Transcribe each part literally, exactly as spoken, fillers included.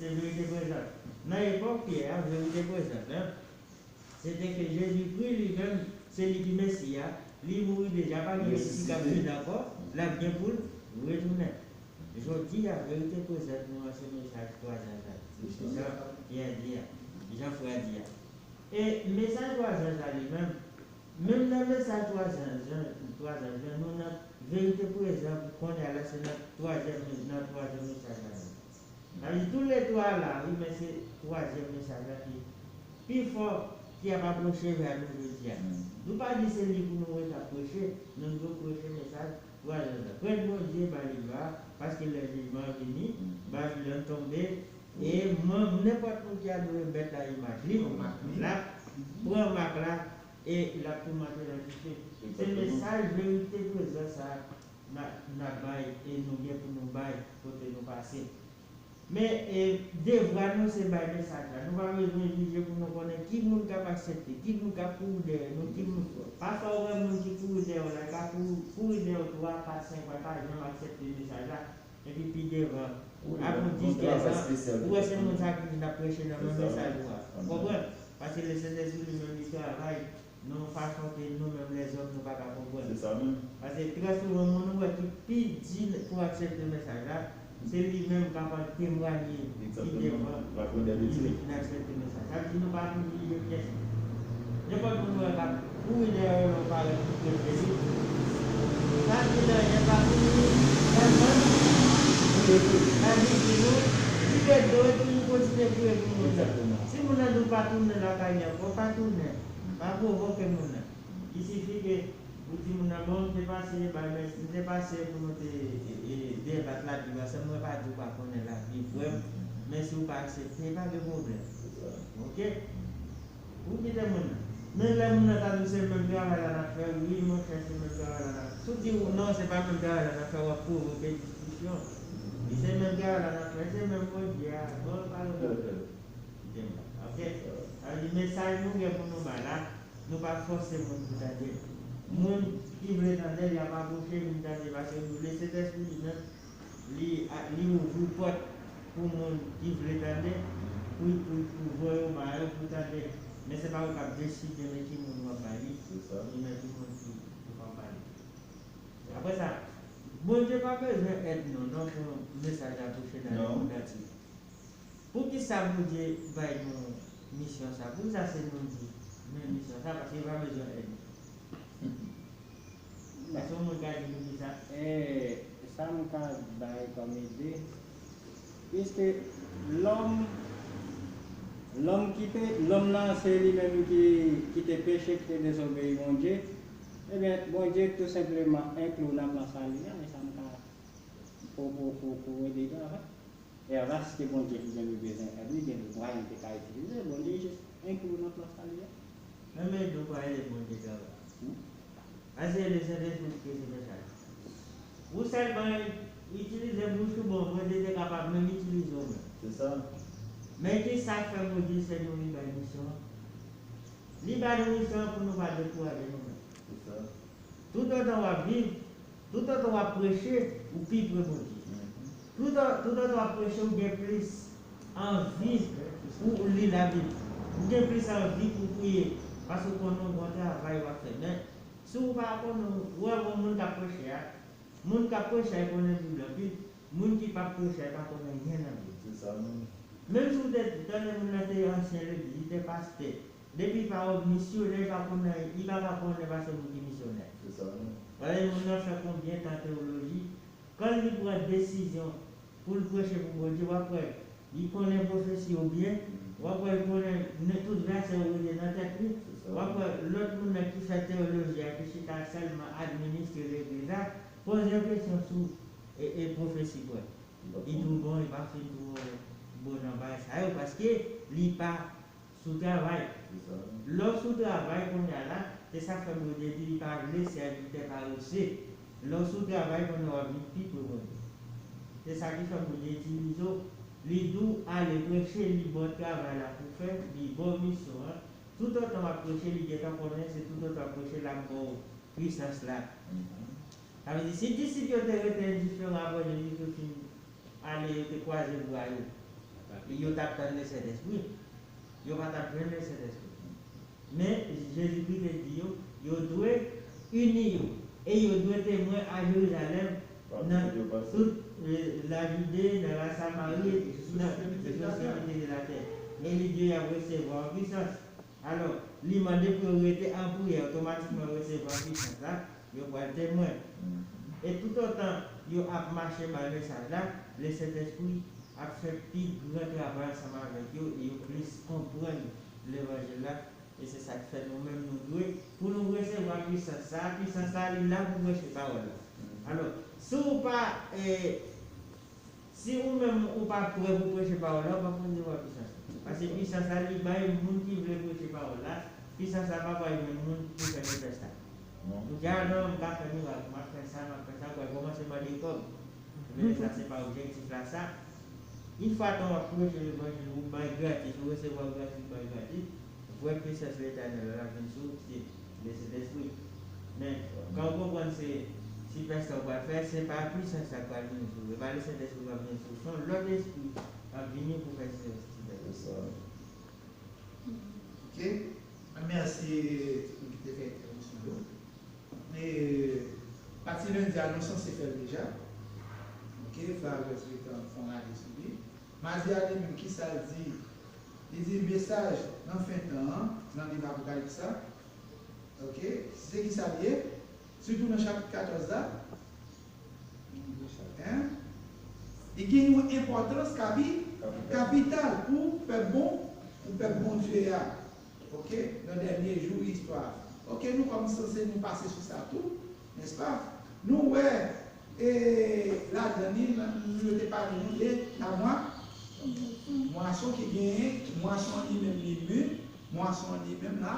Se verite prezant. Nan epòk Pyè a, verite prezant lan, se te ke Jezikri li menm, se li ki Mesi a, li mouri deja, pa gen Mesi ki ap vin ankò, l ap gen pou l retounen. Jodi a, verite prezant nou an, se mesaj twa zanj la. Se jan Pyè di a, jan frè a di a. E mesaj twa zanj la li menm, menm nan mesaj twa zanj, twa zanj la, nou nan verite prezan pou kounye a la, se nan twazyèm, nan twazyèm mesaj la menm. Sa vle di, tou le twa la, wi, men se twazyèm mesaj la ki pi fò, ki ap apwoche vè nou jodi a. Nou pa di se li pou nou ret ap preche, nou dwe preche mesaj twa zanj la. Prèt Bondye ba li glwa, paske lè jijman an vini, Babilòn tonbe, e nenpòt moun ki adore bèt la imaj li, l ap pran mak la, e l ap toumante nan dife. Se mesaj verite prezan sa a n ap bay e nou gen pou nou bay kote nou pase. Men, e, devwa nou se bay mesaj la. Nou pa bezwen jije pou nou konnen ki moun k ap aksepte, ki moun k ap kouri dèyè nou, ki moun. Pafwa ou wè moun ki kouri dèyè w la, e pa kouri, kouri dèyè w twa, kat, senk fwa, pa janm aksepte mesaj la. Epi pi devan, apre yon dis, kèz an, ou wè se moun sa ki vin ap preche nan menm mesaj ou a. Konprann? Paske Lesentespri li menm li travay nan yon fason ke nou menm lèzòm nou pa ka konprann. Se sa menm. Paske trè souvan moun ou wè ki pi di pou aksepte mesaj la, se li menm k ap temwanye pi devan li vin aksepte mesaj. Sa vle di nou pa pou jije pyès moun. Nenpòt moun ou wè k ap kouri dèyè w lè w parèt pou preche li. Pa di l anyen, pa di l, pa janm. Sa vle di nou, li ret dwe toujou kontinye priye pou moun nan. Si moun nan di w pa tounen lakay li ankò, pa tounen. Pa pwovoke moun nan. Il sifi ke ou di moun nan, bon, m te pase, bay, men, m te pase pou nou te, e, e, debat Labib ansanm, mwen pa di w pa konnen Labib, frè m, men si w pa aksepte, pa gen pwoblèm. Oke? Ou kite moun nan. Men lè moun nan ta di w se menm travay la n ap fè, wi, monchè, se menm travay la n ap fè. Si w di w non, se pa menm travay la n ap fè, w ap pwovoke diskisyon. Li se menm travay la n ap fè, se menm Bondye a, bon, pa gen pwoblèm. Kite m la. Oke? Sa vle di mesaj nou gen pou nou bay la, nou pa fòse moun pou tande l. Moun ki vle tande l, y ap apwoche vin tande, paske nou Lesentespri li menm, li, li ouvri pòt pou moun ki vle tande, pou, pou, pou voye w ba yo pou tande. Men se pa ou k ap deside men ki moun w ap ba li, ni men ki moun ki, ki w ap ba li. Apre sa, Bondye pa bezwen èd nou non pou mesaj la touche nan lemonn antye. Poukisa Bondye bay nou misyon sa? Poukisa se nou di men misyon sa? Paske li pa bezwen èd nou. Èske yon moun ka di nou kisa? E sa m ka bay kòm ide, piske lòm, lòm ki te, lòm nan se li menm ki, ki te peche, ki te dezobeyi Bondye, ebyen, Bondye tou senpleman enkli w nan plan sali a, e sa m ka pou, pou, pou, pou ede travay. E paske Bondye li menm li bezwen èd, li gen mwayen li te ka itilize, Bondye jis enkli w nan plan sali a. Men men nou pa ede Bondye travay. Paske Lesentespri ki te se mesaj. Ou sèlman itilize bouch ou, bon, Bondye te kapab menm itilize w menm. Se sa. Men kisa k fè Bondye se nou li bay misyon an? Li ba nou misyon an pou nou pa dekouraje nou menm. Se sa. Toutotan w ap viv, toutotan w ap preche, ou pi pre Bondye. Toutan, toutotan w ap preche, ou gen plis anvi pou w li Labib. Ou gen plis anvi pou w priye, paske w konnen w gen yon travay w ap fè. Men, si w pa konnen, ou wè yon moun k ap preche a, moun k ap preche a, li konnen Bib la anpil. Moun ki p ap preche a, li pa konnen anyen nan Bib. Se sa menm. Menm si w te tande moun nan te ansyen legliz, li te pastè, depi pa yon misyonè, li pa konnen, li pa ka konnen pase moun ki misyonè. Se sa menm. Paske moun nan fè konbyen tan teyoloji, kan li pran desizyon pou l preche pou Bondye, w ap wè li konnen pwofesi yo byen, w ap wè li konnen tout vèsè yo rete nan tèt li, w ap wè lòt moun nan ki fè teyoloji a, ki chita sèlman administre legliz la, poze yon kesyon sou e, e pwofesi kwè. Li tou bon, li pa fin twò bon nan bagay sa yo, paske li pa sou travay. Lè w sou travay kounye a la, se sa k fè Bondye di li pa vle sèvitè parese. Lè w sou travay kounye a w ap vin pi pre Bondye. Se sa ki fè Bondye itilize w, li di w ale preche, li ba w travay la pou w fè, li ba w misyon an. Toutotan w ap preche, li gentan konnen se toutotan w ap preche l ap ba w pisans la. Sa vle di, si disip yo te rete endiferan apre Jezikri fin ale, yo te kwaze bra yo. yo t ap tann Lesentespri. Yo pa t ap jwenn Lesentespri. Men, Jezikri te di yo, yo dwe ini yo, e yo dwe temwen a Jerizalèm, nan tout, eh, Lajide, nan Lasamari, nan jiska ekstremite de latè. E li di yo y ap resevwa yon pisans. Alò, li mande pou yo rete an priyè, otomatikman yo resevwa pisans la, yo pral temwen. E toutotan yo ap mache bay mesaj la, Lesentespri ap fè pi gran travay ansanm avèk yo e yo plis konprann levanjil la. E se sa k fè nou menm nou dwe, pou nou resevwa pisans sa a, pisans sa a li la pou preche pawòl la. Alò, si w pa, eh, si ou menm ou pa prè pou preche pawòl la, ou p ap resevwa pisans la. Paske pisans la li bay moun ki vle preche pawòl la, pisans la pa bay jwenn moun pou fè mirak la. Ou di, "A non, m ka fè mirak, m ap fè sa, m ap fè sa," w pral kòmanse mande kòb. Men sa se pa objektif la sa. Yon fwa tan w ap preche levanjil, ou bay gratis, ou resevwa gratis, ou bay gratis, vrè pisans Letènèl la vin sou ou, se Lesentespri. Men, kan w konprann se sipèsta w pral fè, se pa pisans la k pral vini sou ou, e pa Lesentespri k ap vini sou ou, se yon lòt espri k ap vini pou fè sipèsta. Ok. Mèsi tout moun ki te fè entèvansyon yo. E, pati lendi a, nou sanse fè l deja. Ok, frè Alves gentan fè yon rale sou li. Madi a, li menm, kisa l di? Li di mesaj nan fen tan an, nan liv Apokalips la. Ok, se kisa l ye? Sitou nan chapit katòz la. Hein? Li gen yon enpòtans kapi-, kapital pou pèp bon, pou pèp Bondye a. Ok? Nan dènye jou istwa. Ok, nou kòm sanse nou pase sou sa tou, nèspa? Nou wè, e, ladan li, nou te pale nou de lamwa, mwason ki genyen, mwason an li menm li mi, mwason an li menm la,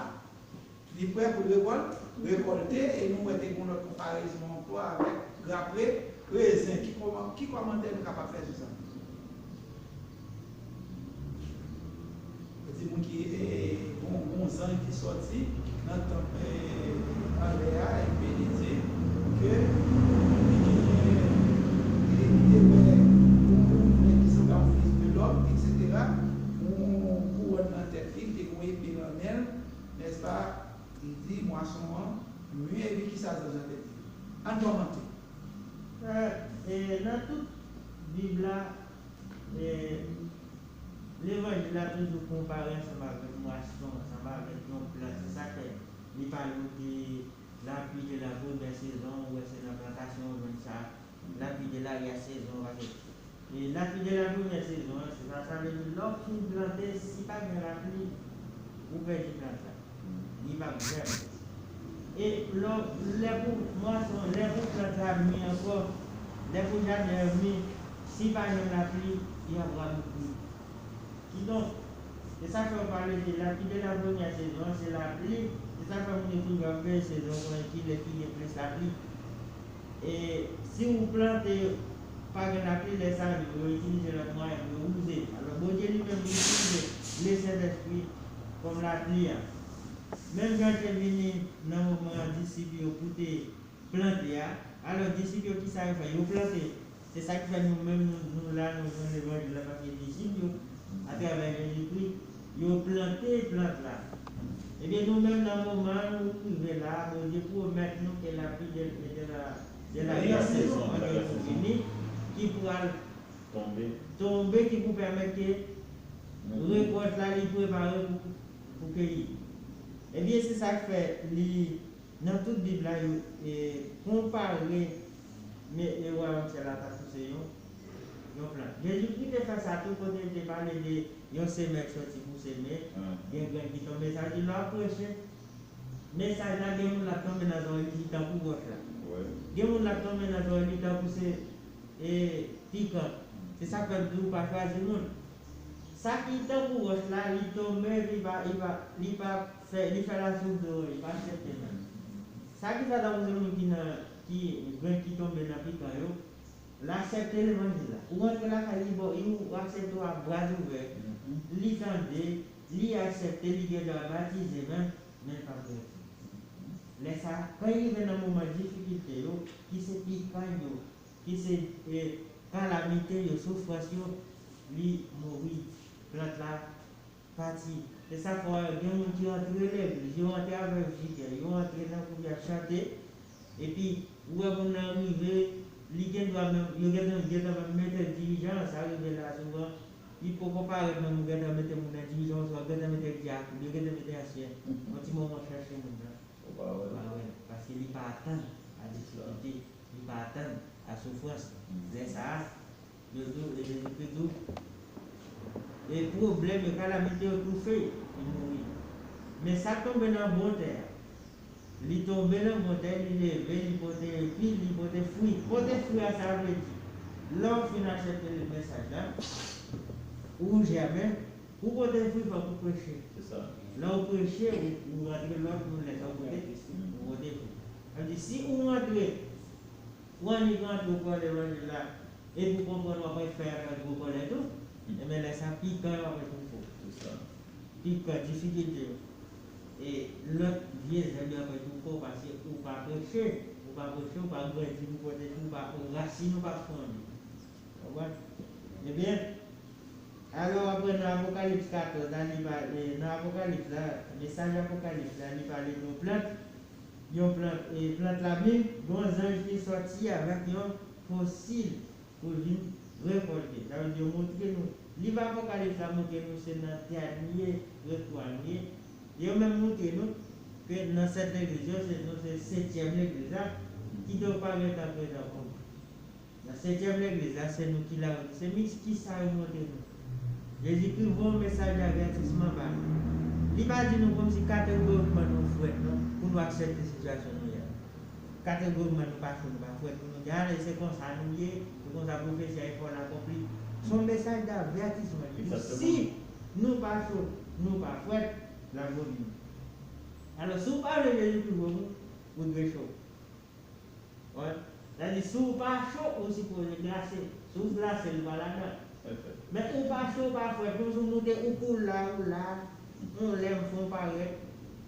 li prè pou rekòl-, rekòlte, e nou wè te gen lòt konparezon ankò avèk grap re-, rezen. Ki kòman-, ki kòmantè nou kapab fè sou sa? Yo di moun ki, e, gon, gon zanj ki sòti nan tanp, e, anlè a, epi li di ke li genyen, e, li te wè yon nèg ki sanble a yon fis de lòm, etsetera, yon kouwòn nan tèt li, li te gon epe nan men l, nèspa? Li di mwason an mi, epi kisa zanj lan te di? Ann kòmante. E, e, nan tout Bib la, e, levanjil la toujou konpare ansanm avèk mwason, ansanm avèk yon plant. Se sa k fè li pale w de lapli de la premyè sezon, ou wè se nan plantasyon ou jwenn sa. Lapli de larye sezon, paske, e, lapli de la premyè sezon an, se sa, sa vle di lè w fin plante, si pa gen lapli, ou pèdi plant la. Li p ap jèm. E lè w, lè pou mwason, lè pou plant la mi ankò, lè pou jaden an mi, si pa gen lapli, li ap raboukri. Kidonk, se sa k fè w pale de lapli de la premyè sezon an, se lapli, se sa k fè moun yo toujou ap veye sezon pou wè kilè ki gen plis lapli. E si w plante, pa gen lapli, lè sa yo, yo itilize lòt mwayen pou yo wouze. Alò, Bondye li menm li itilize Lesentespri kòm lapli a. Menm jan l te vini nan moman disip yo pou te plante a, alò, disip yo, kisa yo fè? Yo plante. Se sa k fè nou menm, nou, nou la, nou jwenn levanjil la, paske disip yo, atravè Jezikri, yo plante plant la. Ebyen, nou menm, nan moman nou rive la, Bondye pwomèt nou ke lapli de, de la, de la sezon an ki pou vini, ki pral tonbe, ki pou pèmèt ke rekòt la, li prepare pou, pou keyi. Ebyen, se sa k fè li Nan tout Bib la, yo, e, konpare, men, e, wayòm syèl la tankou se yon, yon plant. Jezikri te fè sa tou kote l te pale de yon semè k soti pou seme, gen grenn ki tonbe. Sa vle di, lè w ap preche, mesaj la, gen moun l ap tonbe nan zòrèy li tankou wòch la. Gen moun l ap tonbe nan zòrèy li tankou se, e, pikan. Se sa k fè m di w pa chwazi moun. Sa ki tankou wòch la, li tonbe, li pa, li pa, li pa fè, li fè lasouf dlo, li pa aksepte l. Sa ki fè tankou se moun ki nan, ki, grenn ki tonbe nan pikan yo, l aksepte levanjil la. Ou rantre lakay li, bon, ou aksepte w a bra ouvè, li tande, li aksepte, li gen dwa batize, men, men l p ap grandi. Lè sa, kan li rive nan moman difikilte yo, ki se pikan yo, ki se, e, kalamite yo, soufrans yo, li mouri, plant la pati. E sa fè gen moun ki antre legliz, yo antre avèk jipè, yo antre nan kouri ap chante, epi ou wè moun nan rive, li gen dwa menm, yo gentan, gentan menm mete l dirijan, sa rive la souvan, li poko parèt menm, ou gentan mete moun nan dirijan, oswa ou gentan mete l dyakon, yo gentan mete ansyen. Yon ti moman chèche moun nan. Ou pa wè l. Ou pa wè l. Paske li pa atann a difikilte, li pa atann a soufrans. Lè sa a, yo di w, e Jezikri di w, e pwoblèm yo, kalamite yo toufe, li mouri. Men sa k tonbe nan bon tè a, li tonbe nan bon tè, li leve, li pote epi li pote fwi. Pote fwi a, sa vle di, lè w fin aksepte mesaj la, ou jèmen, pou pote fwi, fòk ou preche. Se sa. Lè w preche, ou, ou rantre lòt moun, lè sa w pote, ou pote fwi. Sa vle di, si ou rantre, ou annik rantre, ou pran levanjil la, epi ou konprann w ap fè avèk gwo kòlè tou, enben lè sa, pikan yo ap retwouve w. Se sa. Pikan, difikilte yo. E lòt vye zèb yo ap retwouve w, paske ou pa preche, ou pa preche, ou pa grandi pou pote fwi, ou pa, ou rasin ou pa fonde. Konprann? Ebyen, alò, apre nan Apokalips katòz la, li pa, e, nan Apokalips la, mesaj Apokalips la, li pale de yon plant, yon plant, e, plant la menm, gen yon zanj ki sòti avèk yon fosil pou l vin rekòlte. Sa vle di, yo montre nou, liv Apokalips la montre nou se nan dènye retou a nou ye. Yo menm montre nou ke nan sèt legliz yo, se, nou se setyèm legliz la, ki te pa gentan prezan ankò. Nan setyèm legliz la, se nou ki la yo. Se miks ki sa yo montre nou. Jezikri voye yon mesaj avètisman ba nou. Li pa di nou kòmsi kategorikman nou frèt, non, pou nou aksepte sitiyasyon nou ye a. Kategorikman nou pa cho, nou pa frèt, pou nou di, "Ale, se konsa nou ye, se konsa pwofesi a, il faut l'accomplir." Se yon mesaj davètisman. Li di, si nou pa cho, nou pa frèt, l ap vomit nou. Alò, si w pa vle Jezikri voye w, ou dwe cho. Wè? Sa di, si w pa cho, ou sipoze glase. Si w glase, li pa ladan. Men ou pa cho, ou pa frèt, nou sou moute, ou kou la, ou la, yon lè m fè w parèt,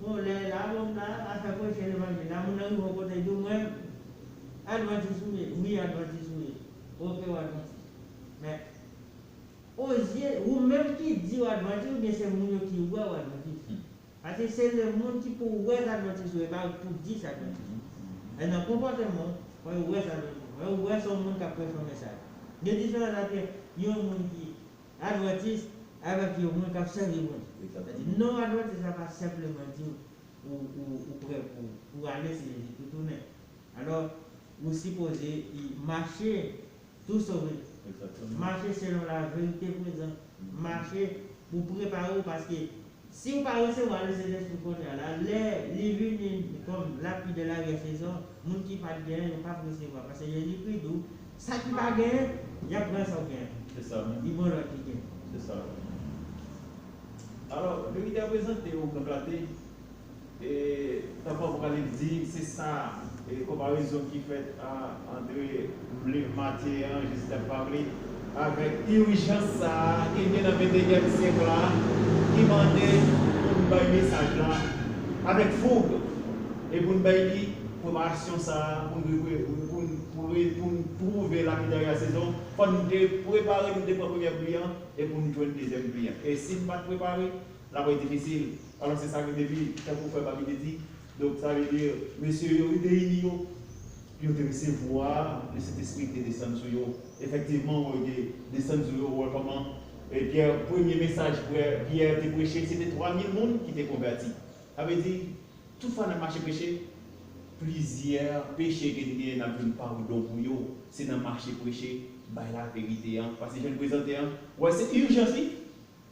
yon lè la, bon, la, afè preche levanjil la, moun nan rive yon kote, di w, mwen, advantis ou ye? Wi, advantis ou ye. Oke, w advantis. Men, ozye, ou menm ki di w advantis, oubyen se moun yo ki wè w advantis? Paske se lemonn ki pou wè sa advantis ou ye, e pa ou k pou di sa advantis ou ye. E nan konpòteman w, fò yo wè sa advantis ou ye. Fò yo wè se yon moun k ap preche yon mesaj. Gen diferans ant yon moun ki advantis avèk yon moun k ap sèvi Bondye. Sa di, non advantis la pa senpleman di w, ou, ou, ou prè pou, pou ale si Jezi tou tounen. Alò, ou sipoze mache tou sove. Egzakteman. Mache selon laverite prezan. Mache pou prepare w, paske si w pa resevwa Lesentespri kounye a la, lè li vini kòm lapli de laryè sezon, moun ki pa t genyen, yo p ap resevwa. Paske Jezikri di w, sa ki pa genyen, y ap pran sa w genyen. Se sa menm. Li bon lòt ki genyen. Se sa. Alò, verite a prezante, ou konplate. E, tankou Apokalips di, se sa, e, konparezon ki fèt a, ant Matye an, Jezi t ap pale, avèk ijans sa a ki gen nan venteyinyèm syèk la, ki mande pou n bay mesaj la avèk foug, e pou n bay li preparasyon sa a, pou n, pou n, pou n, pou n twouve lapli dèyè sezon, fò n te prepare, nou te pran premyè pli an, e pou n jwenn dezyèm pli an. E si n pa t prepare, l ap difisil. Alò, se sa ki te di, tankou frè Babi te di. Donk, sa vle di, mesye yo, yo te ini yo, yo te resevwa, Lesentespri te desann sou yo. Efektivman, yo te desann sou yo, wè kòman, e, Pyè, premye mesaj Pyè, Pyè te preche, se te twa mil moun ki te konvèti. Sa vle di, tout fwa n ap mache preche, plizyè peche ki te genyen, n ap jwenn padon pou yo. Se nan mache preche, bay laverite an. Paske jan n prezante an, wè, se ijans, wi.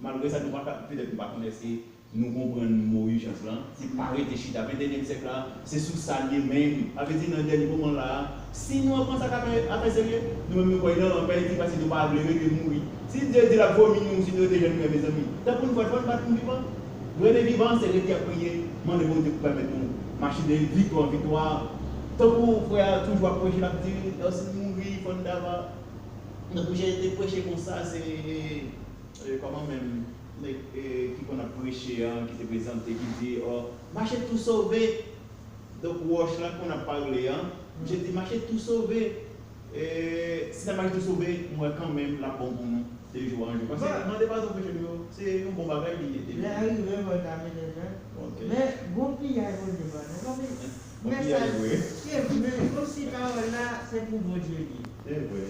Malgre sa, nou pa ka, petèt nou pa konnen èske nou konprann mo ijans lan. Se pa rete chita. Venteyinyèm syèk la, se sou sa l ye menm. Sa vle di, nan dènye moman la a, si nou ap pran sa k ap fè, ap fè serye, nou menm nou kwè nan anpè di paske nou pa vle rete mouri. Si Dye di l ap vomi nou, si nou rete jèn, mezanmi, tankou nou fè fò n bat nou vivan. Rete vivan, se rete ap priye, mande Bondye pou pèmèt nou mache de viktwa an viktwa. Tankou frè a toujou ap preche, l ap di, lè w fin mouri, fò n ta va. Tankou Jezi te preche konsa, se E, kòman menm nèg, e, ki konn ap preche an, ki te prezante, ki di, o, mache tou sove. Donk, wòch la konn ap pale an, misye di, mache tou sove. E, si n ap mache tou sove, m wè kanmenm l ap bon pou nou. De jou an jou. Paske mande padon pou Jodi yo, se yon bon bagay li ye. Lè a rive, bon, ta mete fen. Ok. Men, gon piyay Bondye ban nou. Gon pi-, Gon men piyay sa, vre. Se vre, kòmsi pawòl la, se pou Bondye li ye. Se vre.